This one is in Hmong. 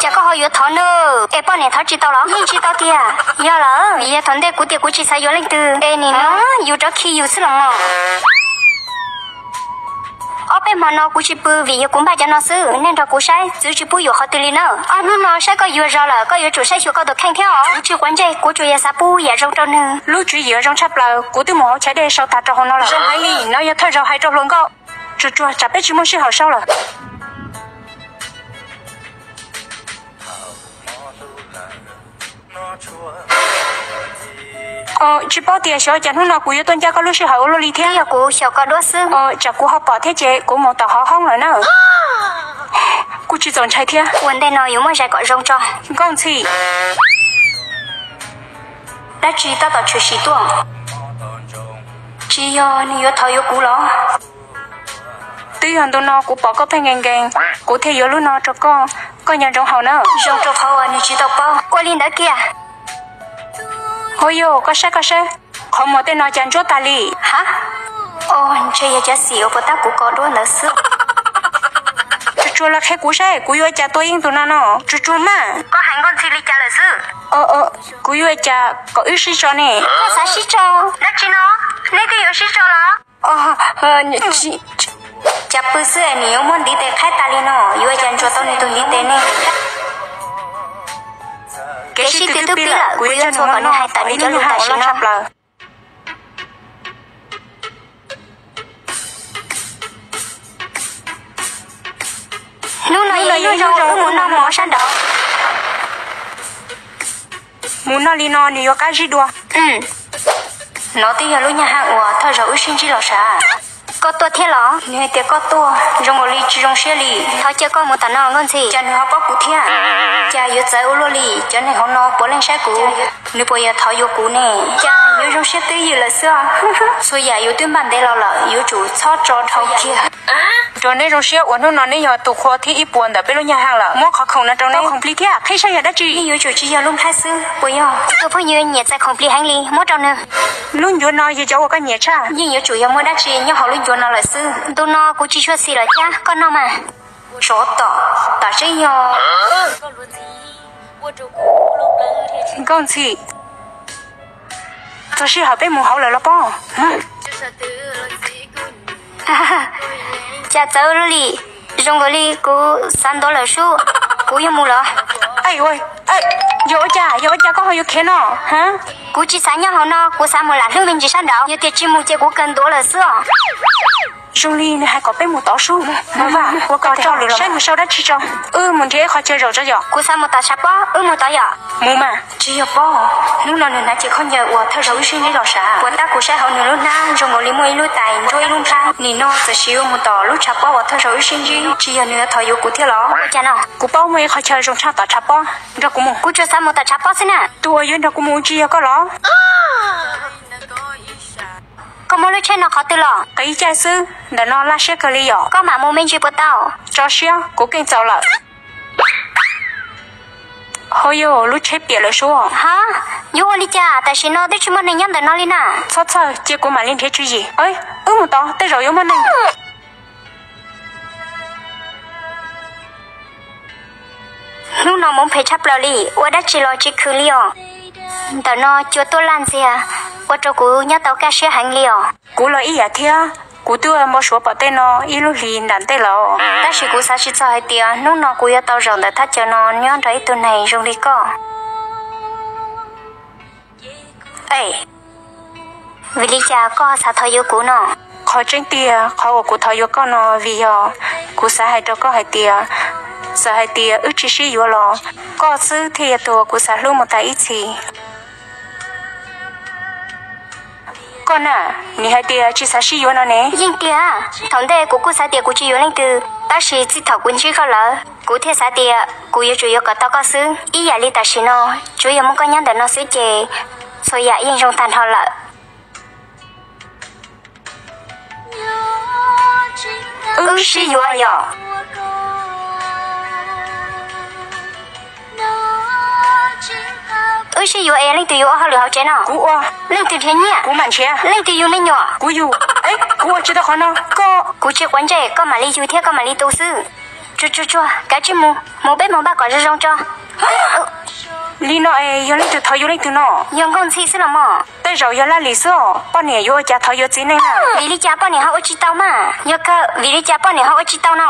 Koj ho yuav thov nws es poj niam thov tsis tau los? Yeej tsis tau tiag. Yog lawm, yog thaum ntej kuv tias kuv tsis xav yuav leej twg es nim no yus rov khi yus xwb los mas. Ob peb hmo no kuv tsis pw vim yog kuv npaj cov no xwb. Nej nrog kuv saib, txwv tsis pub yuam qhov twg li na. Ob hnub no saib koj yuav zog lawm, koj yuav tsum saib xyuas koj tus kheej thiab os. Kuv tsis quav ntsej, kuv tsuas yog xav pub yam zoo rau nws. Lub tswv yim zoo tshaj plaws, kuv twb mus hauv chav dej sau tag rau hauv no lawm. Zoo heev li, no yog thawj zaug hais rau hluas nkauj. Tsuas tsuag tsam peb tsis muaj sij hawm sau lawm. Tsis paub tias xyov cas hnub no kuv yuav tuaj ncaj koj lub sij hawm ua luaj li thiab. Yog kuv xyaum koj duab xwb. Tsam kuv ho pom thiab ces kuv mus tom hauv hoob lawm na. Kuj tsis txaus ntshai thiab. Ua ntej no yuav muab zais kom zoo tso. Nkauj Ntxhi, dab tsi tab tom tshwm sim tuaj? Tsis yog nws yuav thov yuav kuv los? Twb yog ntu no kuv pom koj pheej nkees nkees, kuv thiaj yuav lub no rau koj, koj nco ntsoov haus na. Zoo rau qhov uas nws tsis tau paub. Ua li ntawd kiag. Hos yog koj saib koj saib, qhov muag tej no cas ntsuab tag li. Ha, o, ntshe yog cov xim uas puas tab kuv kos duab ntawd xwb. Tsuas tsuag los qhia kuv saib kuv yuav cas tua yeej tus no no. Tsuas tsuag mas. Koj hais Nkauj Ntxhi li cas lawm xwb? Kuv yuav cas kom wb sib tso ne? Koj xav sib tso? Dab tsi no? Nej twb yuav sib tso los? Cas pw xwb es nws yuav muab ntiv tes qhaib tas li no, yuav cas ntsuas tau nws tus ntiv tes ne? Kev sib tw twb pib lawm, kuv yuav coj nws mus noj kom ib lub nyuag haj uas loj tshaj plaws. Hnub no yog ib hnub zoo, wb mus noj mov sab nraud. Mus noj li no nws yuav qab zib dua. No twb yog lub nyuag haj uas thawj zaug wb sib ntsib los sav. Koj tuaj thiab los? Nws hais tias koj tuaj zoo nkaus li tsis zoo siab li. Thov caw koj mus tom no Nkauj Ntxhi. Cas nws ho paub kuv thiab? Cas yuav txawv ua luaj li, cov neeg hauv no puav leej saib kuv. Nws puas yog thov yuav kuv ne? Cas yuav zoo siab twb ywm lawm xwb. Txhua yam yus twb npaj ntev los lawm, yuav tsum txhob tso dhau kiag. Nrog neb zoo siab uas hnub no neb yog tus qhua thib ib puas ntawm peb lub nyuag haj lawm. Muab qhov khoom no rau neb. Khoom plig thiab qhib saib yog dab tsi. Yeej yuav tsum tsis yog lub nplhaib xwb puas yog? Kuv tus phooj ywg nyiam txais khoom plig heev li, muab rau nws. Lub ncuav no yog cov uas koj nyiam tshaj. Yeej yuav tsum yog muaj dab tsi nyob hauv lub ncuav no lawm xwb. Ntu no kuv tsis tshua xis lawm thiab, koj noj mas. Tsov tom, tam seeb yog. Nkauj Ntxhi, txog sij hawm peb mus hauv lawm los pob. Cas txawv li, zoo nkaus li kuv xav ntuav lawm sub. Kuv yuav mus los? Yog ua cas, yog ua cas koj ho yuav khiav no? Kuv tsis xav nyob hauv no, kuv xav mus lam hlub me ntsis sab nraud, yog tias tsis mus ces kuv kawg ntuav lawm xwb os. Zoo li nws hais kom peb mus tod sub. Mus vaj, ua kom tau lwm los saib mus sau dab tsi tso. Wb mus nrhiav ib qho chaw zaum tso yom. Kuv xav mus tom tshav pob, wb mus tod yom. Mus mas. Tsis yog pob, hnub no nws hnav cev khaub ncaws uas thawj zaug wb sib ntsib los sav. Puas tab kuv saib hauv nws lub hnab zoo nkaus li muaj ib lub tais ntsuab ib lub nplhaib. Nim no txawm sim yuav mus tom lub tshav pob uas thawj zaug wb sib ntsib, tsis yog nws yuav thov yuav kuv thiab los? Ua cas no? Kuv paub muaj ib qho chaw zoo tshaj tom tshav pob, nrog kuv mus. Kuv tsuas xav mus tom tshav pob xwb na. Tus uas yuav nrog kuv mus tsis yog koj los? Koj muab lub tsheb no qhov twg los? Qiv caij xwb, ntawm no laj siab kawg li yom. Koj mam mus me ntsis puas tau? Tso siab, kuv keej txaus lawm. Hos yog lub tsheb piam lawm sub. Ha, yuav ua li cas tam sim no twb tsis muaj neeg nyob ntawm no li na. Txhob txhawj, cia kuv mam li nrhiav tswv yim. Wb mus tod tej zaum yuav muaj neeg. Hnub no hmoov phem tshaj plaws li, ua dab tsi los tsis khwv li os. Ntawm no cua tuaj laj ntxiag, ua rau kuv nyob tau kaj siab heev li os. Kuv los ib yam thiab, kuv twb ua npau suav pom tej no ib lub hlis nram ntej lawm, tab sis kuv xav tsis txog hais tias hnub no kuv yuav tau zaum ntawm thaj chaw no nyob nrog ib tug neeg zoo li koj. Vim li cas koj xav thov yuav kuv no? Qhov tseeb tiag, qhov uas kuv thov yuav koj no vim yog kuv xav hais rau koj hais tias, txawm hais tias wb tsis sib yuav los, koj xwb thiaj yog tus uas kuv xav hlub mus tas ib txhis. Koj na, nim hais tias tsis xav sib yuav no ne? Yeej tiag, thaum ntej kuv kuj xav tias kuv tsis yuav leej twg, tab sis txij thaum kuv ntsib koj lawm, kuv thiaj xav tias kuv yuav tsum yuav kom tau koj xwb. Ib yam li tam sim no, tsuav yog muaj koj nyob ntawm no xwb ces txhua yam yeej zoo tag nrho lawm. Wb sib yuav yom? Wb sib yuav es leej twg yuav ua hauj lwm hauv tsev no? Kuv ua. Leej twg nrhiav nyiaj? Kuv mam nrhiav. Leej twg yug me nyuam? Kuv yug. Kuv ua tsis tau qhov no, koj. Kuv tsis quav ntsej, koj mam li yug thiab koj mam li tu xwb. Tsuag tsuag tsuag, kav tsij mus, mus peb mus npaj kom zoo zoo tso. Li no es yog leej twg thov yuav leej twg no? Yog Nkauj Ntxhi xwb los mas. Tej zaum yog Laj Lis xwb os, poj niam yuav ua cas thov yuav txiv neej na? Vim li cas poj niam ho ua tsis tau mas? Yog kawg, vim li cas poj niam ho ua tsis tau no?